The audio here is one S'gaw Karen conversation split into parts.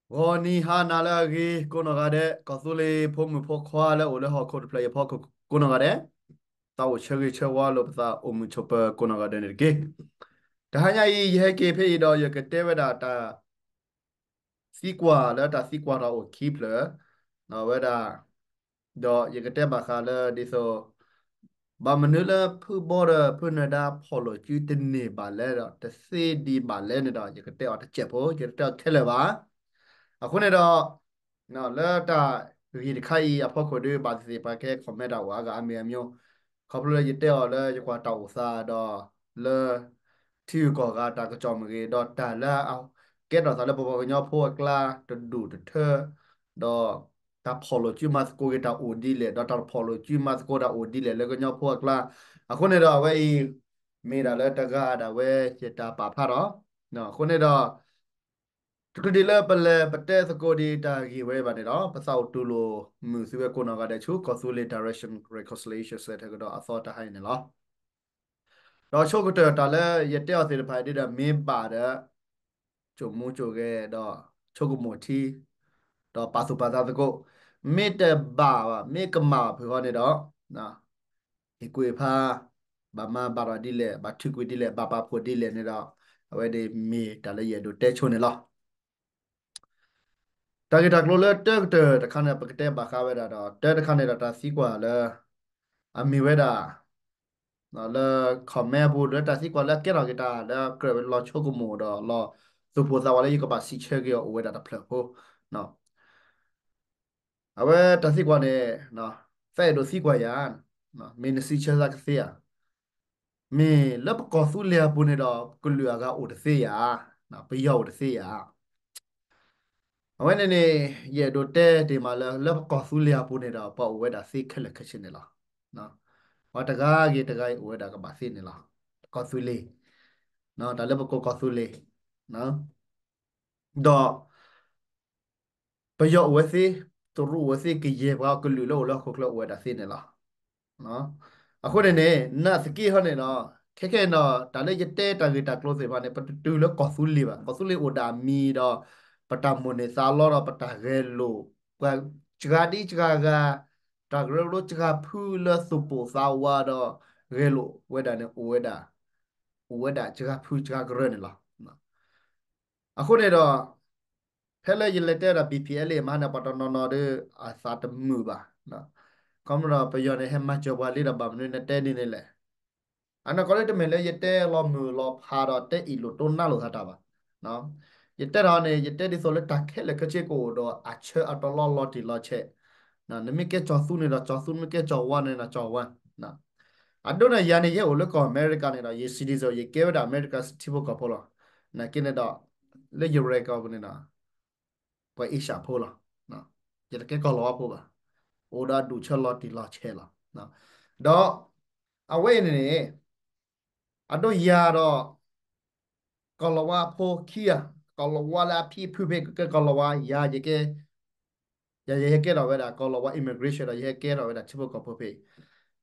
ဂီၤနံၤဟါနၤလၢအဂ့ၤ ကိးနီၢ်ဂၤဒဲး, ကီၢ်သူလ့ၤဖိမုၣ်ဖိခွါလၢအိၣ်လၢဟီၣ်ခိၣ်တဖျၢၣ်အံၤအဖီခိၣ်ကိးနီၢ်ဂၤဒဲး, သးအိၣ်ဆၢဂ့ၤဆၢဝါလိာ်ပသးအိၣ်မုာ်ဆိးပၢၤကိးနီၢ်ဂၤဒဲးန့ၣ်တက့ၢ်. တဟါညါအံၤ ယဟဲက့ၤဖဲအံၤဒီး ယကတဲဝဲဒၣ်တၢ် သံကွၢ်လၢတၢ်သံကွၢ်တၢ်အိၣ်ခံဖျၢၣ်, ဝဲဒၣ်, ဒီးယကတဲဘၣ်ဃးလၢဒ်သိး ဘၣ်မနုၤလၢဖုဘီဒီးဖုနၢၤဒါဖီၣ်လိာ်စုတန့ၢ်ဘၣ်လဲၣ်ဒီး တသ့ဒံးဘၣ်လဲၣ်န့ၣ်ဒီး ယကတဲအီၤတစဲးဖိ, ယတတဲအီၤခဲလၢာ်ဘၣ်. အဃိန့ၣ်ဒီး လၢတၢ်ဂ့ၢ်တခါအံၤအဖီခိၣ်ဒီး ဘၣ်သ့ၣ်သ့ၣ်ပှၤကဟဲ comment တၢ်အိၣ်အါဂၤအါမံၤအါမံၤ, ခီဖျိလၢယတဲအီၤလၢယကွၢ်တၢ်အိၣ်သးဒီး လၢ ထံဂုၤကီၢ်ဂၤတၢ်ကစီၣ်မ့ၢ်ဂ့ၤ, ဒီးတၢ်လၢအကဲထီၣ်သးလၢပပှၤကညီဖိအကျါတဒူၣ်တထၢ, ဒီးတၢ်ဖီၣ်လိာ်စုမၤသကိးက့ၤတၢ်အိၣ်ဒ်လဲၣ်, ဒီးတၢ်ဖီၣ်လိာ်စုမၤသကိးတၢ်အိၣ်ဒ်လဲၣ်လၢကညီဖိအကျါ, အဃိန့ၣ်ဒီးအဝဲအံၤ မ့ၢ်ဒၣ်လၢတဂၤဒၣ်ဝဲယတၢ်ပာ်ဖျါထီၣ်, အဃိန့ၣ်ဒီး တချုးဒံးလၢပလဲၤပတဲသကိးဒံးတၢ်ဂ့ၢ်ဝဲဘၣ်န့ၣ်ဒီး ပသးအိၣ်တူၢ်လိာ်မုာ်သုဝဲကိးနီၢ်ဂၤဒဲးဆူ ကီၢ်သူလ့ၤ Direction Reconciliation Centre ကဒီးအသီတဟါအံၤန့ၣ်လီၤ. ဒီးဆိကတၢၢ်တၢ်လၢယတဲအီၤသ့ၣ်တဖၣ်အံၤဒ်ဒီး မ့ၢ်ဘၣ်ဒီး ကိၣ်မူကိၣ်ဂဲၤဒီးဆိကမိၣ်ထံ ဒီးပာ်သူၣ်ပာ်သးသကိး, မ့ၢ်တဘၣ်ဘၣ် မ့ၢ်ကမၣ်ဘၣ်ဖုးဃီန့ၣ်ဒီး ဟ့ၣ်ကူၣ်ဟ့ၣ်ဖး, ဘၣ်မၤဘၣ်ဒီးဒ်လဲၣ်, ဘၣ်ထုးကွံာ်ဒ်လဲၣ်, ဘၣ်ပာ်ဖှိၣ်ဒ်လဲၣ်န့ၣ်ဒီး အဝဲန့ၣ်မ့ၢ်တၢ်လၢယအဲၣ်ဒိးတဲဆိန့ၣ်လီၤ. တၢ်ဂ့ၢ်တၢ်ကျိၤလၢတၢကတၢၢ်တခါန့ၣ် ပကတဲဘၣ်ဃးဝဲဒၣ်ဒီး တၢတခါန့ၣ်ဒီးတၢ်သံကွၢ်လၢ အမ့ၢ်ဝဲဒၣ် လၢ comment အပူၤလၢတၢ်သံကွၢ်လၢအကဲထီၣ်က့ၤတၢ်လၢကြၢးဝဲလီၤဆိကမိၣ်ဒီးလီၤသူၣ်ပိၢ်သးဝးလၢယကဘၣ်စံးဆၢက့ၤအီၤအိၣ်ဝဲဒၣ်တဖျၢၣ်ဖိ အဝဲတၢ်သံကွၢ်န့ၣ် သးအဲၣ်ဒိးသံကွၢ်ယၤ, မ့ၢ်နစံးဆၢသးကသ့ဧါ, မ့ၢ်လၢပကီၢ်သူလ့ၤအပူၤန့ၣ်ဒီး ကလုာ်အဂၤအိၣ်တသ့ဧါ, ပယီၤအိၣ်တသ့ဧါ. အဝဲန့ၣ်န့ၣ် ယအဲၣ်ဒိးတဲတ့ၢ်မးလၢ လၢပကီၢ်သူလ့ၤအပူၤန့ၣ်ဒီး ပှၤအိၣ်ဝဲဒၣ်သ့ခဲလၢာ်ခဲဆ့န့ၣ်လီၤ. ပှၤတဂၤဂ့ၤတဂၤအံၤအိၣ်ဝဲဒၣ်ကဘၣ်သ့န့ၣ်လီၤ. ကီၢ်သူလ့ၤ, တၢ်လၢပကိးကီၢ်သူလ့ၤ, ဒီး ပယီၤအိၣ်ဝဲသ့, တရူးအိၣ်ဝဲသ့, ကယဲၢ်ပှၤကလုာ်လၢအိၣ်လၢဟီၣ်ခိၣ်ချၢအိၣ်ဝဲဒၣ်သ့န့ၣ်လီၤ. အဃိန့ၣ်န့ၣ် နာ်သက့ဟီန့ၣ်ဒီး ခဲခဲအံၤဒီး တၢ်လၢယတဲတၢ်ဂ့ၢ်တၢ်ကျိၤသ့ၣ်တဖၣ်န့ၣ် ပတတုၤလၢကီၢ်သူလ့ၤဘၣ်. ကီၢ်သူလ့ၤအိၣ်ဒၣ်အမံၤဒီး ပတၢ်မိၣ်န့ၢ်သးလီဒီး ပတၢ်ဂဲၤလိာ်, ပှၤစှၤဒ်စှၤဂၤ, တၢ်ကရၢကရိစှၤဖုလၢသူၣ်ပိၢ်သးဝးဒီး ဂဲၤလိာ်ဝဲဒၣ်န့ၣ် အိၣ်ဝဲဒၣ်, အိၣ်ဝဲဒၣ်စှၤဖုစှၤကရၢန့ၣ်လီၤ. အဃိန့ၣ်ဒီး ဖဲလၢယလဲၤတဲဒီး BPLA မဟါန့ၣ် ပှၤတနီၤနီၤဒီး အသးတမုာ်ဘၣ်. ခီဖျိဒီးပယီၤန့ၣ် ဟဲမၤစၢၤပှၤလံဒီး ဘၣ်မနုၤနတဲဒ်န့ၣ်လဲၣ်. အနီၢ်ကီၢ်လၢတမ့ၢ်လၢယတဲလီၤမုၢ်လီၤဖးဒီး တဲအံၣ်လိာ်တိၢ်နါလိာ်သးတၢ်ဘၣ်. ယတဲထီၣ်န့ၣ် ယတဲဒ်သိးလၢတၢ်ခဲလၢာ်ခဲဆ့ကအိၣ်ဒီး အဆၢအတီလီၤလီၤတံၢ်လီၤဆဲး, နမ့ၢ်ကဲကၠီၤသူန့ၣ်ဒီးကၠီၤသူ, နမ့ၢ်ကဲကၠီၤဝါန့ၣ်ဒီးကၠီၤဝါ. အဒိန့ၣ် ယၤန့ၣ် ယအိၣ်လၢကီၢ်အမဲရကၤန့ၣ်ဒီး ယ citizen ယကဲဝဲဒၣ်အမဲရကၤထံဖိကီၢ်ဖိလီၤ. နာ်က့န့ၣ်ဒီး လၢယ record ပူၤန့ၣ်ဒီး ပှၤအ့ၡၢၣ်ဖိလီၤ. ယတကဲကီၢ်လီၤဝါဖိဘၣ်. အိၣ်ဒီးအဒူၣ်ဆၢလီၤတံၢ်လီၤဆဲးလီၤ. ဒီး အဝဲအံၤန့ၣ်န့ၣ် အဒိယၤဒီး ကီၢ်လီၤဝါဖိခံဂၤ, ကီၢ်လီၤဝါလၢအဖံအဖုဖဲကကဲကီၢ်လီၤဝါ, ယၤယကဲ ယၤယဟဲကဲထီၣ်ဝဲဒၣ် ကီၢ်လီၤဝါ immigration ဒီး ယဟဲကဲထီၣ်ဝဲဒၣ်ထံဖိကီၢ်ဖိဖဲ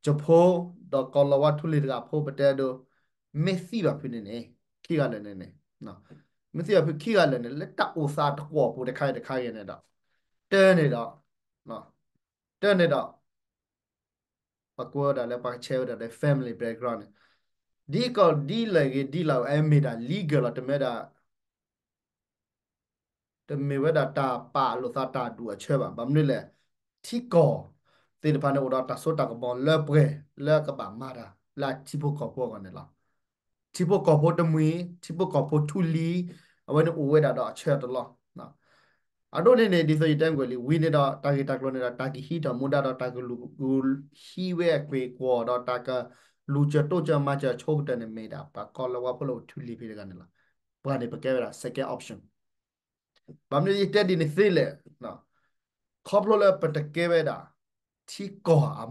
ကၠိဖိ ဒီးကီၢ်လီၤဝါထူလံၤတဂၤဖိ ပတဲဒိ မ့ၢ်သံဘၣ်ဖုန့ၣ်န့ၣ် ခံဂၤလၢာ်န့ၣ်န့ၣ်, မ့ၢ်သံဘၣ်ဖုခံဂၤလၢာ်န့ၣ် လၢတၢ်အိၣ်သးတကွီၢ်ပူၤတခါအံၤတခါဂ့ၤန့ၣ်ဒီး တၢ်န့ၣ်ဒီး တၢ်န့ၣ်ဒီး ပှၤကွဲးဝဲဒၣ်လၢ ပှၤဆဲးဝဲဒၣ်လၢ family background န့ၣ် ဒ်ကီၢ်ဒ်လဲၣ်ဂ့ၤ ဒ်လဲၣ်ဂ့ၤ အမ့ၢ်ဒၣ် legal လီၤ. တမ့ၢ်ဒၣ် တမ့ၢ်ဝဲဒၣ်တၢ်ပာ်လိာ်သးတၢ်ဒူၣ်အဆၢဘၣ်. ဘၣ်မနုၤလဲၣ်, ထံကီၢ်သ့ၣ်တဖၣ်န့ၣ် အိၣ်ဒီးတၢ်စိတၢ်ကမီၤလၢပှဲၤလၢကဘၣ်မၤတၢ်လၢအထံဖိကီၢ်ဖိအဂီၢ်န့ၣ်လီၤ. ထံဖိကီၢ်ဖိတမှံၤ, ထံဖိကီၢ်ဖိထူလံၤ, အဝဲန့ၣ်အိၣ်ဝဲဒၣ်ဒီးအဆၢအတလီၢ် အဒိန့ၣ်န့ၣ် ဒ်သိးယတဲကွံာ်လံ ဝံၤန့ၣ်ဒီး တၢ်ဂ့ၢ်တၢ်ကျိၤန့ၣ်ဒီး တၢ်ကဟံးထီၣ်မူဒါဒီး တၢ်ကလူၤဟံးဝဲအကွ့ၢ်ကွီၢ်ဒီး တၢ်ကလူၤစၢၤတိစၢၤမၤစၢၤဆိကတၢၢ်န့ၣ် မ့ၢ်ဒၣ်ပှၤကီၢ်လီၤဝါဖိလၢအိၣ်ထူလံၤဖဲတဂၤန့ၣ်လီၤ. ပှၤန့ၣ် ပကဲဝဲဒၣ် second option. ဘၣ်မနုၤယတဲဒ်န့ၣ်သ့လဲၣ်, ခီဖျိလၢပတကဲဝဲဒၣ် ထံကီၢ်အ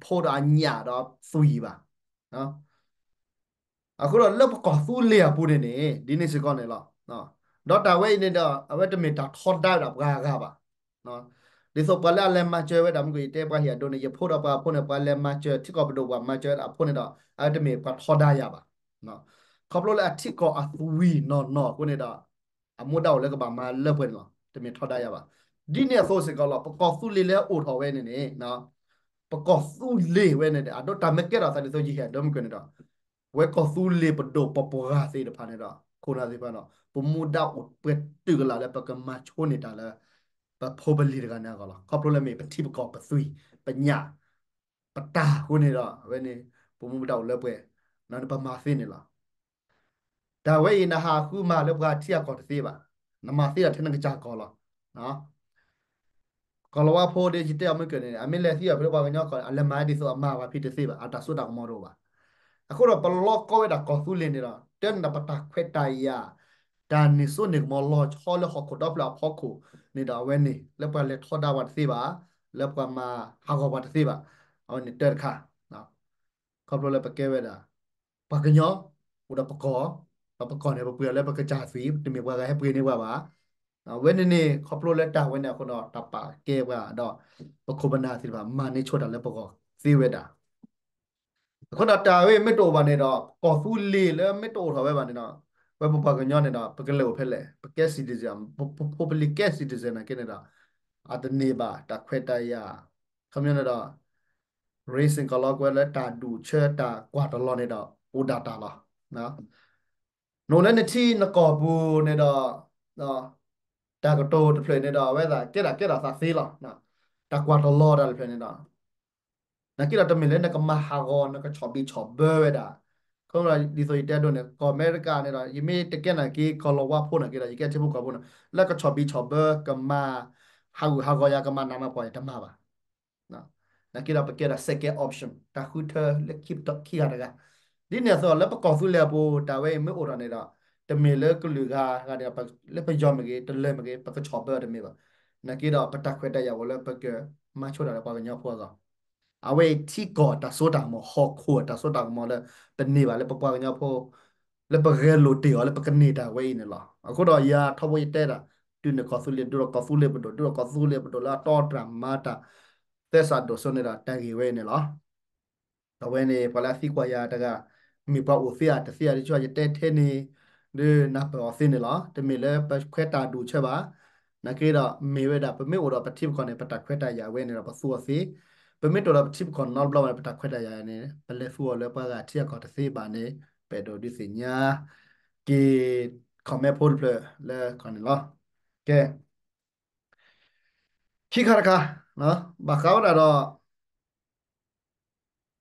ဖိဒီးအညၣ်ဒီးသွံၣ်ဘၣ်. အဃိဒီးလၢပကီၢ်သူလ့ၤအပူၤန့ၣ်န့ၣ် ဒ်န့ၣ်စ့ၢ်ကီးန့ၣ်လီၤ. ဒီးတၢ်ဝဲအံၤန့ၣ်ဒီး အဝဲတမ့ၢ်တၢ်ထီဒါဝဲဒၣ်ပှၤဂၤဘၣ်. ဒ်သိးပှၤလၢအလဲၤမၤစၢၤဝဲဒၣ် မ့ၢ်ကယတဲပှၤဟ့ၣ်အဒိန့ၣ် ယဖိဒီးပှၤအဖိန့ၣ် ပှၤလဲၤမၤစၢၤ ထံကီၢ်ပဒိၣ်ပှၤမၤစၢၤဝဲဒၣ်အဖိန့ၣ်ဒီး အဝဲတမ့ၢ်ပှၤထီဒါယၤဘၣ်. ခီဖျိလၢအထံကီၢ်အသွံၣ်နီၢ်နီၢ်အဃိန့ၣ်ဒီး အမူဒါအိၣ်လၢကဘၣ်မၤလၢပှဲၤန့ၣ်လီၤ. တမ့ၢ်ထီဒါယၤဘၣ်. ဒ်န့ၣ်အသိးစ့ၢ်ကီးလီၤ ပကီၢ်သူလ့ၤလၢအိၣ်ထီၣ်ဝဲန့ၣ်န့ၣ် ပကီၢ်သူလ့ၤဝဲန့ၣ် အဒိတၢ်မ့ၢ်ကဲထီၣ်သးဒ်သိးယဟ့ၣ်အဒိမ့ၢ်ကၢန့ၣ်ဒီး ဝဲကီၢ်သူလ့ၤပဒိၣ်ပပှၢ်ဂၤသ့ၣ်တဖၣ်န့ၣ်ဒီး ခိၣ်နၢ်သ့ၣ်တဖၣ်န့ၣ်ဒီး ပမူဒါအိၣ်ပှဲၤတုၤကလာ်လၢပကမၤဆိန့ၢ်တၢ်လၢ ပဖိပလံၤတဂၤန့ၣ်အဂီၢ်လီၤ. ခီဖျိလၢမ့ၢ်ပထံပကီၢ်ပသွံၣ် ပညၣ် ပတၢ်အဃိန့ၣ်ဒီး အဝဲန့ၣ် ပမူဒါအိၣ်လၢပှဲၤ ပမၤသ့န့ၣ်လီၤ. တၢ်ဝဲအံၤနဟးဃုမၤလၢပှၤထံအကီၢ်တသ့ဘၣ်. နမၤသ့ဒၣ်ထဲနကစၢ်ကီၢ်လီၤ. ကီၢ်လၤဝါဖိဒီးယတဲအီၤမ့ၢ်ကၢန့ၣ် အမ့ၢ်လဲၤသံအီၤဖဲလၢပှၤကညီကီၢ်န့ၣ် အလဲၤမၤဒ်သိးအမၤပှၤဖံးတသ့ဘၣ် အတၢ်စိတၢ်ကမီၤတအိၣ်ဘၣ်. အဃိဒီးပလီၤကီဝဲဒၣ်ကီၢ်သူလ့ၤန့ၣ်ဒီး တၢ်န့ၣ်ဒီးပတၢ်ခွဲးတၢ်ယာ် တၢ်န့ၢ်စိန့ၢ်ကမီၤလီၤဆီလၢဟီၣ်ခိၣ်ဒီဖျၢၣ်အဖီခိၣ်န့ၣ်ဒီးအဝဲန့ၣ် လၢပှၤလဲၤထီဒါပှၤတသ့ဘၣ်, လၢပှၤမၤဟးဂီၤပှၤတသ့ဘၣ်, အဝဲန့ၣ်တၢ်တခါ ခီဖျိလၢပကဲဝဲဒၣ် ပှၤကညီ အိၣ်ဒီးပကီၢ်, ဒီးပကီၢ်န့ၣ် ပပှ့ၤအီၤလၢပကစၢ်သွံၣ် တမ့ၢ်ပှၤဂၤဟဲပှ့ၤန့ၢ်ပှၤဘၣ်. အဝဲန့ၣ်န့ၣ် ခီဖျိလၢတၢ်ဝဲန့ၣ်အဃိဒီး တၢ်ပာ်ကဲပှၤဒီး ပခိၣ်ပနၢ်သ့ၣ်တဖၣ် မၤန့ၢ်ဆိတၢ်လၢပဂီၢ်သ့ဝဲဒၣ်. အဃိဒီးတၢ်ဝဲမ့ၢ်တအိၣ်ဘၣ်န့ၣ်ဒီး ကီၢ်သူလ့ၤလၢမ့ၢ်တအိၣ်ထီၣ်ဝဲဘၣ်န့ၣ်ဒီး ဝဲပပှၤကညီန့ၣ်ဒီး ပကလဲၤအိၣ်ဖဲလဲၣ်, ပကဲ citizen, ပဖိပလံၤကဲ citizen နာ်က့န့ၣ်ဒီး အတန့ၢ်ဘၣ်တၢ်ခွဲးတၢ်ယာ်, ခီပညီန့ၣ်ဒီး reason ကီးလီၤကွဲလၢတၢ်ဒူၣ်ဆၢတၢ်ကွၢ်တလီၤန့ၣ်ဒီး အိၣ်ဒၣ်တၢ်လီၤ. နအိၣ်လၢနထံနကီၢ်ပူၤန့ၣ်ဒီး တၢ်ကတိၤတဖျၢၣ်န့ၣ်ဒီး အဝဲသ့ၣ်ကဲဒၣ်ကဲထီၣ်သးသ့လီၤ. တၢ်ကွၢ်တလီၤတၢ်တဖျၢၣ်န့ၣ်ဒီး နာ်က့ဒီးတမ့ၢ်လၢနကမၤဟးဂီၤ နကဆီၣ်ဘံၣ်ဆီၣ်ဘၢဝဲဒၣ်. ခီဖျိဒ်သိးယတဲဒိန့ၣ် ကီၢ်အမဲရကၤန့ၣ်ဒီး ယမ့ၢ်တကဲနာ်က့ ကီၢ်လၤဝါဖိနာ်က့ဒီး ယကဲထံဖိကီၢ်ဖိန့ၣ် လၢကဆီၣ်ဘံၣ်ဆီၣ်ဘၢ ကမၤဟးဂူာ်ဟးဂီၤယၤ ကမၤနးမၤဖှီၣ်ယၤတမၤဘၣ်. နာ်က့ဒီးပကဲဒီး second option တၢ်ဃုထၢလၢခံဂၤတဂၤ. ဒ်န့ၣ်အသိးလၢပကီၢ်သူလ့ၤအပူၤ တၢ်ဝဲအံၤမ့ၢ်အိၣ်ထီၣ်န့ၣ်ဒီး တမ့ၢ်လၢကလုာ်ဂၤဂၤန့ၣ်ဒီး လၢပယီၤမ့ၢ်ဂ့ၤ တလၢၤမ့ၢ်ဂ့ၤ ပကဆီၣ်ဘၢတမ့ၢ်ဘၣ်. နာ်က့ဒီးပတၢ်ခွဲးတၢ်ယာ်အိၣ်လၢပကမၤဆိတၢ်လၢပှၤကညီဖိအဂီၢ် အဝဲအံၤထံကီၢ်တၢ်စိတၢ်ကမီၤ ဟီၣ်ခိၣ်တၢ်စိတၢ်ကမီၤလၢ ပန့ၢ်ဘၣ်လၢပပှၤကညီဖိ လၢပဂဲၤလိာ်တ့ၢ်အီၤလၢပကန့ၢ်တၢ်ဝဲအံၤန့ၣ်လီၤ. အဃိဒီးယၤထီဘိယတဲဒၣ် ဒုးန့ၢ်ကီၢ်သူလ့ၤ ဒုးဒီးကီၢ်သူလ့ၤပဒိၣ် ဒုးဒီးကီၢ်သူလ့ၤပဒိၣ်လၢအတီအတြၢ်မၤတၢ် သဲစးဒိၣ်စိန့ၣ်ဒီး တၢ်ဂ့ၢ်ဝဲအံၤန့ၣ်လီၤ. အဝဲန့ၣ် ပှၤလၢအသံကွၢ်ယၤတဂၤ မ့ၢ်ပှၤအိၣ်သ့ဧါတသ့ဧါ ဒ်ဆိယတဲထဲန့ၣ် ဒုးနၢ်ပၢၢ်အီၤသ့န့ၣ်လီၤ. တမ့ၢ်လၢပခွဲးတၢ်ဒူၣ်ဆၢဘၣ်. နာ်က့ဒီး မ့ၢ်ဝဲဒၣ် ပမ့ၢ်အိၣ်ဒီးပထံပကီၢ်န့ၣ် ပတၢ်ခွဲးတၢ်ယာ်ဝဲန့ၣ်ဒီး ပသူအီၤသ့. ပမ့ၢ်တအိၣ်ဒီးပထံပကီၢ်နီတဘျီဘၣ်န့ၣ် ပတၢ်ခွဲးတၢ်ယာ်န့ၣ် ပလဲၤသူအီၤလၢပှၤဂၤထံအကီၢ်တသ့ဘၣ်န့ၣ် ပအဲၣ်ဒိးဒုးသ့ၣ်ညါက့ၤ comment ဖိတဖျၢၣ်လၢကီၢ်န့ၣ်လီၤ. ကဲ ခံခါတခါ ဘၣ်ဃးဝဲဒၣ်ဒီး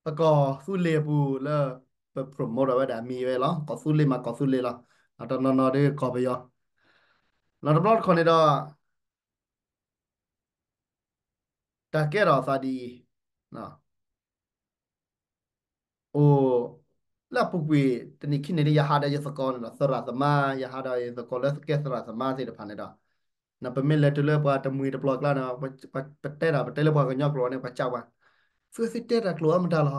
ပကီၢ်သူလ့ၤအပူၤလၢ ပ promote ဝဲဒၣ်မံၤဝဲလီၤ. ကီၢ်သူလ့ၤမးကီၢ်သူလ့ၤလီၤ. အတနီၤနီၤဒ်ကီၢ်ပယီၤ လီၤတဘျီတခီၣ်န့ၣ်ဒီး တၢ်ကဲထီၣ်အသးဒ်အံၤ အိၣ်လၢအပူၤကွံာ် တနံၤခံနံၤဒ်ယဟးဒီးယသကိးန့ၣ်ဒီး သရၣ်သမါ ယဟးဒီးယသကိးလၢကဲသရၣ်သမါသ့ၣ်တဖၣ်န့ၣ်ဒီး ပမ့ၢ်လဲၤတုၤလၢပှၤတမှံၤတပျီၤကျါန့ၣ် ပတဲဒၣ် ပတဲလၢပှၤကညီကျိာ်န့ၣ် ပှၤကးပှၤ သုသုတဲတၢ်ကျိာ်အမတၤလီၤ.